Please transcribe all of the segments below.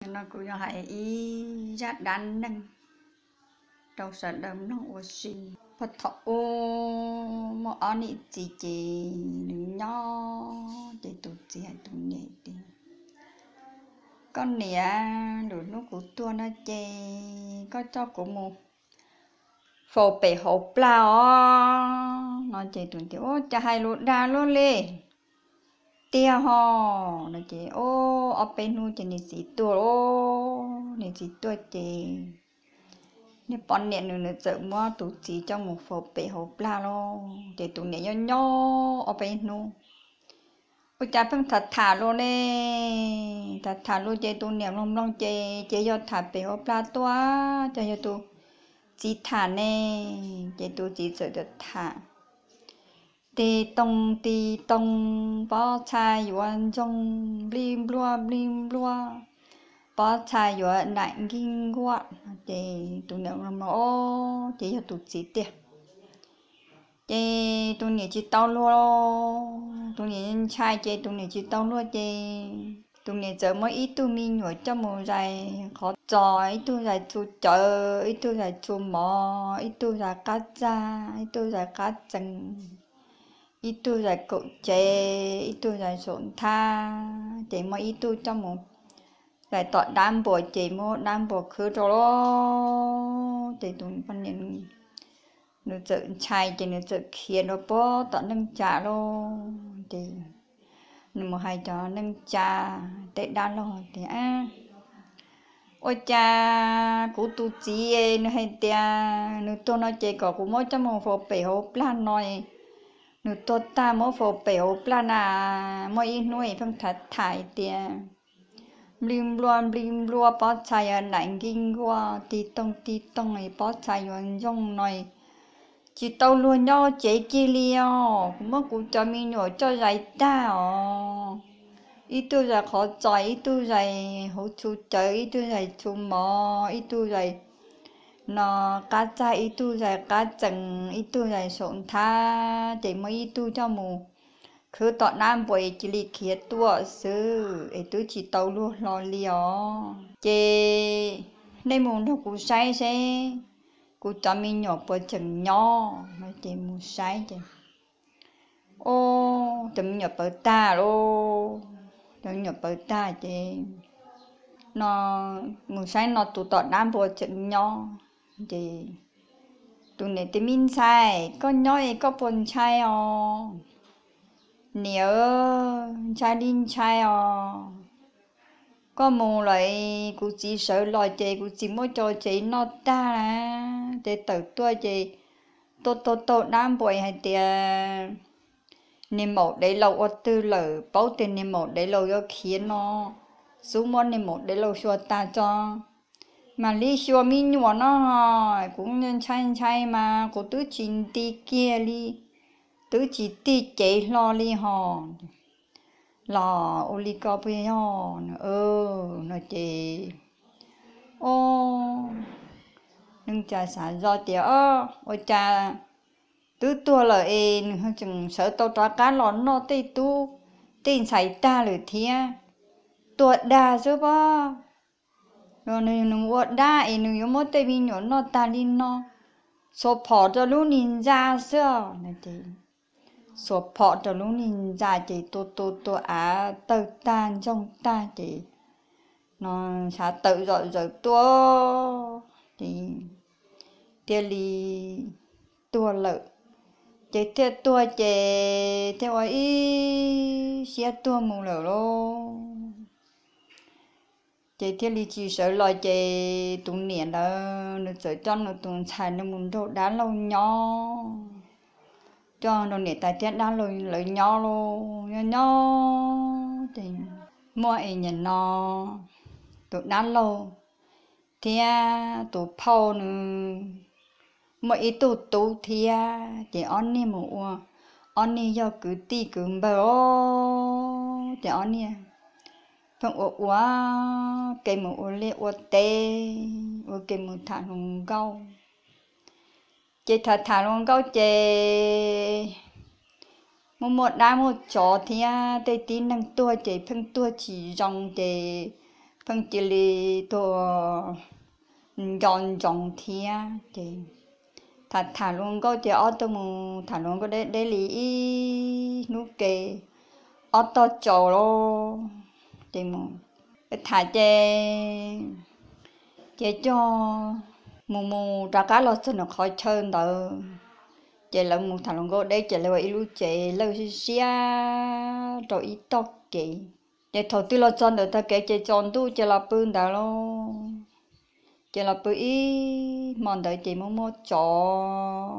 Nim no kuv yuav hais ib zaj dab neeg rau sawv daws mloog ua si. Puag thaum ub muaj ob niam txiv ces nws nyob ces tus txiv hais tus niam tias, koj niam, lwm hnub kuv tuag no ces koj coj kuv mus faus pem hauv plag os no ces tus niam tias, ua cas hais lus dag luaj li tiag ho no ces, o, ob peb hnub ces niag txiv tuag lauj. Niag txiv tuag ces niag poj niam nws nws txawm muab tus txiv coj mus faus pem hauv plag lauj. Ces tus niam nyob nyob ob peb hnub, ua cas pheej tham tham luag ne. Tham tham luag ces tus niam mloog mloog ces ces yog tham pem hauv plag tuaj, ces yog tus txiv tham ne. Ces tus txiv txawm tham, tig toog tig toog, pob txha yuav ntsoog, nplij npluaj nplij npluaj, pob txha yuav daim nkij nkuaj. Ces tus niam mloog mloog, o, ces yog tus txiv tiag. Ces tus niam tsis tau luag, tus niam ntshai ces tus niam tsis tau luag ces tus niam txawm muab ib tug me nyuam coj mus zais qhov txos, ib tug zais txhu cawv, ib tug zais txhu mov, ib tug zais qab txaj, ib tug zais qab txees, ib tug zais kaum tsev, ib tug zais saum nthab, ces muab ib tug coj mus zais tom dab npuas ces muab dab npuas khwb rau lauj. Ces tus poj niam nws txawm ntshai ces nws txawm khiav rau puag tom neej tsa lauj. Ces nws mus hais cov neej tsa, tej dab laug tias, ua cas kuv tus txiv nws hais tias nws tuag no ces kom kuv muab coj mus faus pem hauv plag no, nws tuag tag muab faus pem hauv plag na, muaj ib hnub es pheej tham tham tias nplij npluaj nplij npluaj, pob txha yuav daim nkij nkuaj, tig toog tig toog, pob txha yuav ntsoog no, tsis tau luag nyob tsev kiag li os. Kuv muab kuv cov me nyuam coj zais tag os, ib tug zais qhov txos, ib tug zais hauv txhu cawv, ib tug zais txhu mov, ib tug zais no qab txaj, ib tug zais qab txees, ib tug zais saum nthab, ces muab ib tug coj mus khwb tom dab npuas es cia li khiav tuaj xwb es twb tsis tau luag hlo li os. Ces nej mus nrog kuv saib seb kuv cov me nyuam puas tseem nyob no. Ces mus saib ces, o, cov me nyuam pawv tag lauj. Cov me nyuam pawv tag ces no mus saib no tus tom dab npuas tseem nyob. Ces tus niam tias, me ntxhais, koj nyob es koj puas ntshai os? Niam, ntshai li ntshai os. Koj mus lawm, kuv txiv sawv los ces kuv txiv muab cov tsev noj tag na, ces tawm tuaj ces tuaj taug taug dab npuas hais tias niag maum dev laus ua twg lawm, paub tias niag maum dev laus yuav khiav no, xub muab niag maum dev laus xyuas tag tso, mam li xyuas me nyuam no. Kuv ntshai ntshai mas kuv twb tsis nti kiag li, twb tsis tig cev hlo li hos. Los ua li ko puas yog no ces, o, neej tsa xav zoj tias, o, ua cas twb tuag lawm es nws tseem sawv tau rov qab los noj tej tub tej ntxhais tag lawm thiab, tuag dag xwb pob. Nws ua dab es nws yuav muab tej me nyuam noj tag li no, xuas phom rau lub niag ntxa xwb. Xuas phom rau lub niag ntxa ces tua tua tua av tawg tag ntsoog tag ces no xav tawm zom zaws tuaj ces thiaj li tuag lawm. Ces thiaj tuag ces thiaj ua ib siab tuag mus lawm lauj. Ces thiaj li tsis sawv los ces tus niam ntawd nws txawm coj nws tus ntxhais nws mus nrog dab laug nyob, coj nrog niam tais thiab dab laug lawv nyob lauj. Nyob nyob ces muaj es nim no tus dab laug thiab tus phauj nws muaj ib tug tub thiab ces ob niag mus ua, ob niag yog kwv tij kwv npawg os. Ces ob niag pheej ua ua ke mus ua liaj ua teb, ua ke mus tham hluas nkauj. Ces tham tham hluas nkauj ces muaj muaj dab muaj tsov thiab tej tib neeg tuag ces pheej tuag tsis zoo ces pheej cia li tuag nco ntsoov thiab ces tham tham hluas nkauj ces ob tug mus tham hluas nkauj deb deb li ib hnub ke ob tog tsaus lawm ces mus tham ces ces cog mus mus rov qab los txog nram qhov chaw ntawd. Ces lawv mus tham hluas nkauj deb ces lawv ua ib lub tsev lawj siab siab rau ib tog kev. Ces thaum twg los txog ntawm tog kev ces tsaus ntuj ces los pw ntawd lauj. Ces los pw ib hmo ntawd ces muaj muaj tsov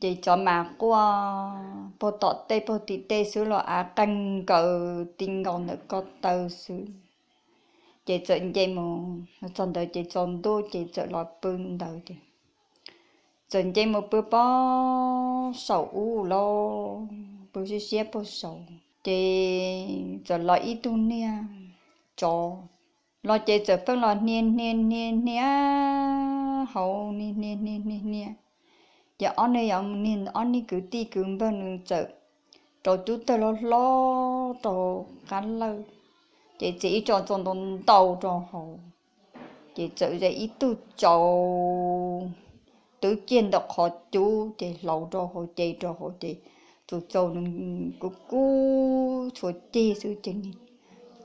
ces tsov mas quaj puag tom tej puag tim tej xwb los av qeeg nkaws ti nkaus ntawm ko taw xwb. Ces txawm nce mus txog ntawd ces tsaus ntuj ces txawm los pw ntawd ces txawm nce mus pw puag saum ub lauj, pw siab siab puag saud ces txawm los ib tug niag tsov los ces txawm pheej los hnia hnia hnia hnia hauv, hnia hnia hnia hnia hnia. Ces ob niag, ob niag kwv tij kwv npawg nws txawm rau cub tawg hlob hlob rau qab lawj, ces txiav ib co txaus ntau ntau rau hauv. Ces txawm ze ib tug tsaus twb ciaj ntawm qhov cub ces hlauv rau hauv ces rau hauv ces tus tsaus nws kub kub txhua ceg xwb ces nws,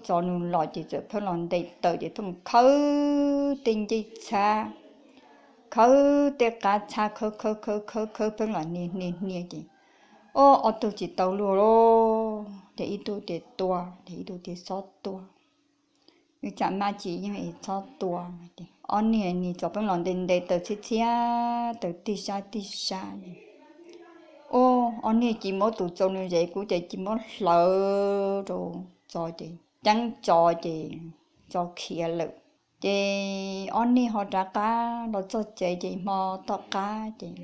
tsaus nws los ces txawm pheej los nte taws ces pheej khawb tej ncej txhab, khawb tej qab txhab, khawb khawb khawb khawb khawb pheej los hnia hnia hnia ces ob tug tsis tau luag lauj, ces ib tug tias tua, ces ib tug tias txhob tua, wb tsam maj tsis yeej es txhob tua. Ob niag niag tsov pheej los nte nte taws txhiab txhiab taws tig sab tig sab. Ob niag cia li muab tus tsaus nws zes kuv ces cia li muab hlawv rau tsov ces ceeb tsov ces tsov khiav lawm. Ces ob niag ho rov qab los txog tsev ces hmo tom qab ces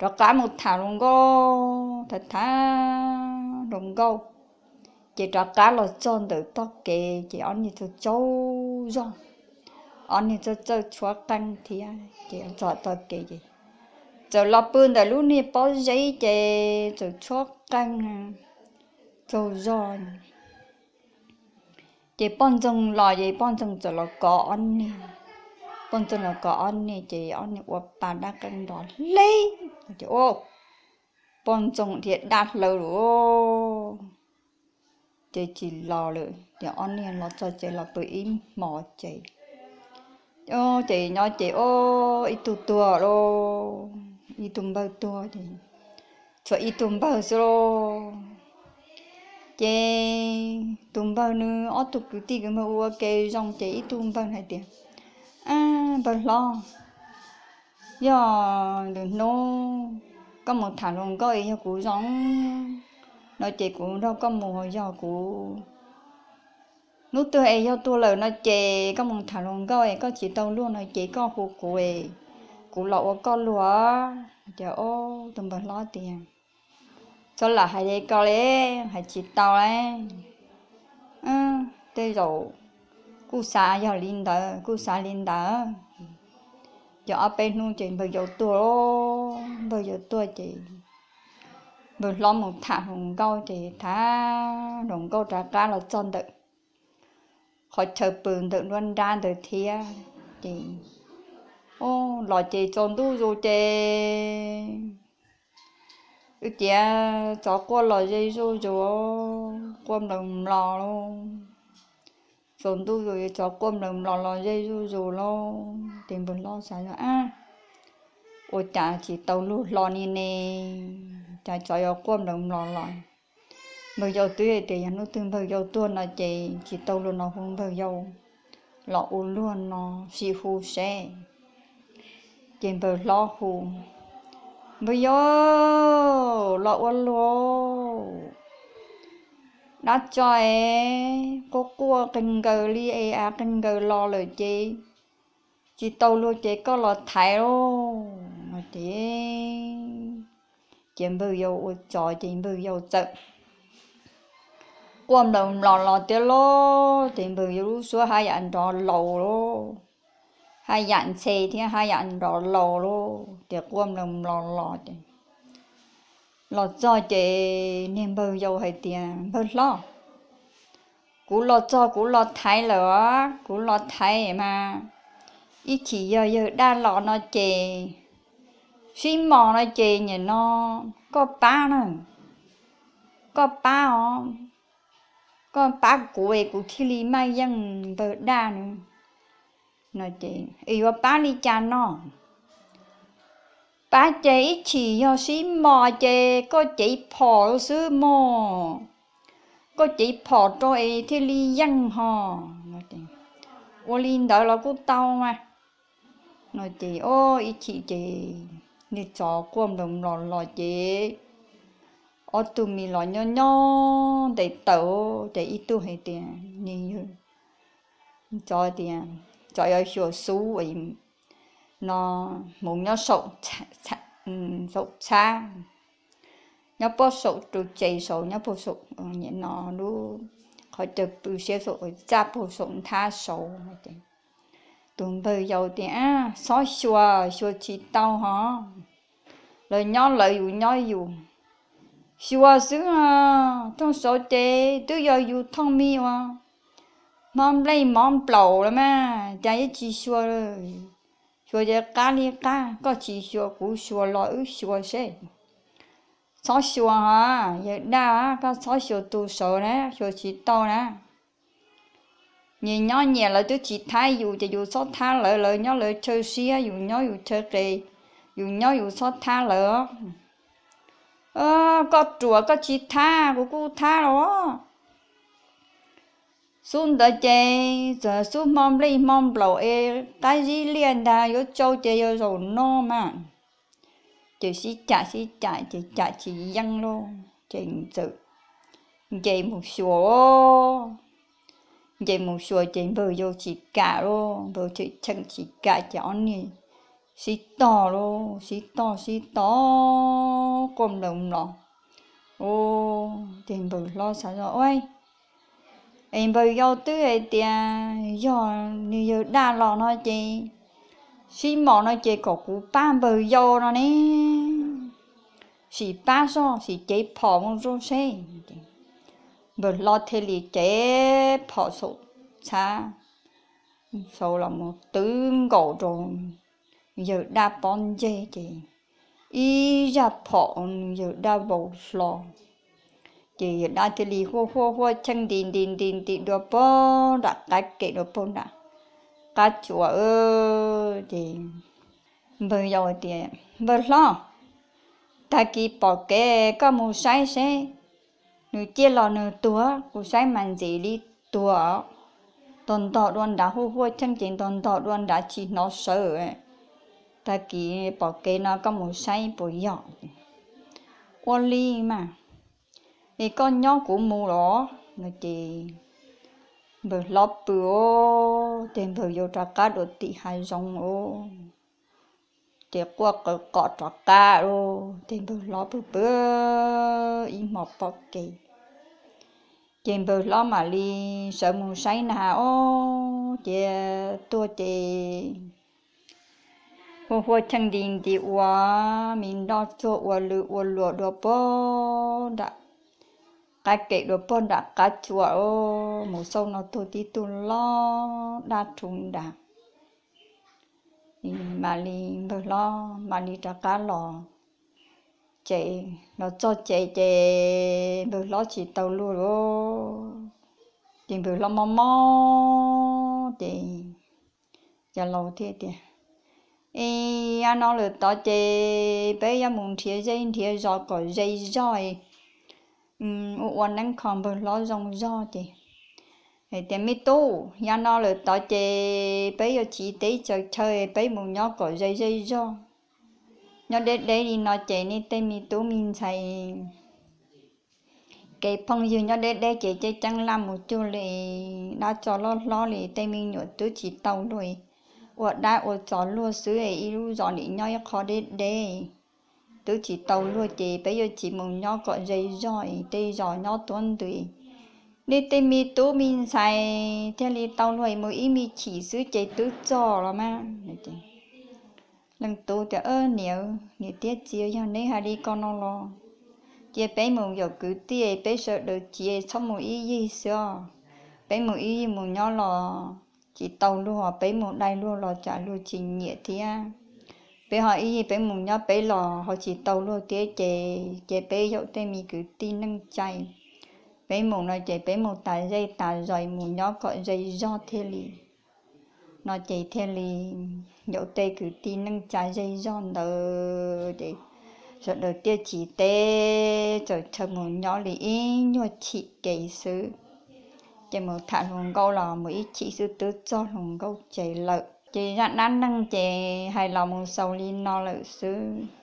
rov qab mus tham hluas nkauj, tham tham hluas nkauj, ces rov qab los txog ntawm tog kev ces ob niag txawj tsaug zog, ob niag txawj txawj tshuab qeej thiab ces txog tog kev ces txawm los pw ntawm lub niag pob zeb ces txawm tshuab qeej tsaug zog. Ces poj ntxoog los ces poj ntxoog txawm los kov ob niag, poj ntxoog los kov ob niag ces ob niag ua pa dab qeej nrov hle, ces poj ntxoog dhia dab hlaws lawm, ces tsis los lawm ces ob niag los txog tsev los pw ib hmos ces ces nyob ces ib tug tuag lauj, ib tug npawg tuag ces tshuav ib tug npawg xwb lauj. Ces tus npawg nws ob tug kwv tij kwv npawg ua ke zoo ces ib tug npawg hais tias, Npawg hlob, yog lwm hnub koj mus tham hluas nkauj es yog kuv zoo no ces kuv nrog koj mus, yog kuv hnub twg es yog tuag lawm no ces koj mus tham hluas nkauj es koj tsis tau luag no ces koj hu kuv es kuv los ua koj luag. Ces tus npawg hlob tias, Txhob lam hais li ko li, hais tsis tau li. Tej zaum kuj xav yog li ntawd, kuj xav li ntawd. Ces ob peb hnub ces npawg yau tuag, npawg yau tuag ces npawg hlob mus tham hluas nkauj ces tham hluas nkauj rov qab los txog ntawm qhov chaw pw ntawm nruab nrab ntawd thiab ces los ces tsaus ntuj zus ces wb tias tsov quaj los ze zuj zus, quaj nplaws mlos lauj. Tsaus ntuj zus tsov quaj nplaws mlos los ze zuj zus lauj. Ces npawg hlob xav, Ua cas tsis tau luag hlo ni ne, cas tsov yuav quaj nplaws mlos los? Npawg yau twb tias yog hnub twg npawg yau tuag no ces tsis tau luag no hu npawg yau los ua luag no, sim hu seb. Ces npawg hlob hu, Npawg yau, los ua luag. Dab tso es quaj quaj qeeg nkaws li es av qeeg nkaws los lawm ces tsis tau luag ces koj los thaiv lauj no ces, ces npawg yau ua tsov ces npawg yau txawm quaj nplaws mlos los tiag lauj. Ces npawg yau lub suab haj yam nrov laus lauj, haj yam ntxhe thiab haj yam nrov laus lauj. Ces quaj nplaws mlos los ces los txog ces niag npawg yau hais tias, Npawg hlob, kuv los txog kuv los thaiv lawm os, kuv los thaiv mas ib chim yog yawg daj los no ces sib mos no ces nim no koj pab na, koj pab os, koj pab kuv es kuv thiaj li maj yeej npawg daj no. Es yuav pab li cas no? Pab ces ib chim yog sib mos ces koj cev phom xwb mog, koj cev phom rau es thiaj li yeej ho. Ua li ntawd los kuj tau mas. No ces ib chim ces nws tsov quaj nplaws mlos los ces ob tug me los nyob nyob ntes taws ces ib tug hais tias, nws yawg tsov tias, tsov yuav xyuas xub no, hmoov nyob saum txhab, nyob puag saum ru tsev saud, nyob puag saum no lub qhov chaw pw siab saum txaj puag saum nthab saud. Tus npawg yau tias, txhob xyuas, xyuas tsis tau hos, lawv nyob lawv yus nyob yus. Xyuas xwb, thooj saud ces twb yog yus thooj me uas hmo nplej mov nplaum los mas cas yeej tsis xyuas. Xyuas ces qab li qab, koj tsis xyuas kuv xyuas los wb xyuas seb. Txhob xyuas hos, yawg daj, koj txhob xyuas tus saud na, xyuas tsis tau na. Nyias nyob nyias, lawv twb tsis thab yus ces yus txhob thab lawv, lawv nyob lawv chaw siab, yus nyob yus chaw qes, yus nyob yus txhob thab lawv. Koj ruam koj tsis thab kuv kuj thab los. Xub ntawd ces txawm xub hmo nplej hmo nplaum es qab zib liaj ntag, yuav tsau ces yog zaum no mas. Ces sib cam sib cam ces cam tsis yeej lauj ces txawm nce mus xyuas. Nce mus xyuas ces npawg yau tsis kam lauj, npawg yau cheem tsis kam ces ob niag sib tog lauj, sib tog sib tog quaj nplaws mlos. Ces npawg hlob xav zoj ua, es npawg yau twb hais tias yog nws yawg daj los no ces sib mos no ces kom kuv pab npawg yau no ne, sim pab soj, sim cev phom mus rau seb. Npawg hlob thiaj li cev phom saum txhab saud los mus twb nkaus rau yawg daj pob ntseg ces ib zaj phom yawg daj vau hlo. Ces yawg daj thiaj li huaj huaj huaj cheej nti nti nti nti dua puag nram qab kem dua puag nram qab tsuas. Ces npawg yau tias, npawg hlob, tag kis pom kev koj mus saib seb, nws ciaj los nws tuag, kuv saib mas ntxim li tuag. Ntog ntog dua nrad, huaj huaj cheej ces ntog ntog dua nrad tsis hnov sawv. Tag kis pom kev no koj mus saib puas yog. Ua li mas, es koj nyob kuv mus los no ces npawg hlob pw os, ces npawg yau rov qab dua tim hav zoov os. Ces quaj qawv qom rov qab los, ces npawg hlob pw pw ib hmos pom kev. Ces npawg hlob mam li sawv mus saib na os, ces tuaj ces huaj huaj cheej nti nti ua me nroj txuag ua lw ua luas dua puag nram qab kem dua puag nram qab tsuas os, mus xauj no tuag tib tug loj daj rhu nrad. Mam li npawg hlob mam li rov qab los tsev, los txog tsev ces npawg hlob tsis tau luag lauj. Ces npawg hlob mob mob ces yawg laus thiaj tias, es yav no lawm tod ces peb yuav mus nrhiav zej nrhiav zos kom ze zog, ua ua neeb kho npawg hlob zoo zog ces hais tias, me tub, yav no lawm tod ces peb yuav tsiv teb tsaws chaw, peb mus nyob kom ze zej zog. Nyob deb deb li no ces nej tej me tub me ntxhais kev phooj ywg nyob deb deb ces ceeb ceeb laj mus cuag li dab tsov loj hlob li, tej me nyuam twb tsis tau luag, ua dab ua tsov luag xwb, ib lub zos nim nyob ib qho deb deb, twb tsis tau luag ces peb yuav tsiv mus nyob kom ze zog es tej zos nyob tuab ntws, nej tej me tub me ntxhais thiaj li tau luag, mus ib me chim xwb ces twb txog los mas. Leej tub tias, niam, niam thiab txiv, yog neb hais li ko no los cia peb mus yaum kwv tij, peb sawv daws tsiv, txhob mus ib yig xwb os. Peb mus ib yig mus nyob los tsis tau luag, peb mus dai luag los tsam luag tsis nyiam thiab. Peb ho ib yig peb mus nyob peb los ho tsis tau luag thiab ces, ces peb yaum tej me kwv tij neej tsa, peb mus no ces peb mus tas zej tas zos, mus nyob kom ze zog thiaj li, no ces thiaj li yaum tej kwv tij neej tsa ze zog ntawd ces sawv daws thiaj tsis teb, txawm chaw mus nyob li ib nyuag chim kev xwb. Ces mus tham hluas nkauj los mus ib chim xwb twb txog hluas nkauj tsev lawm. Ces zaj dab neeg ces hais los mus xaus li no lawm xwb.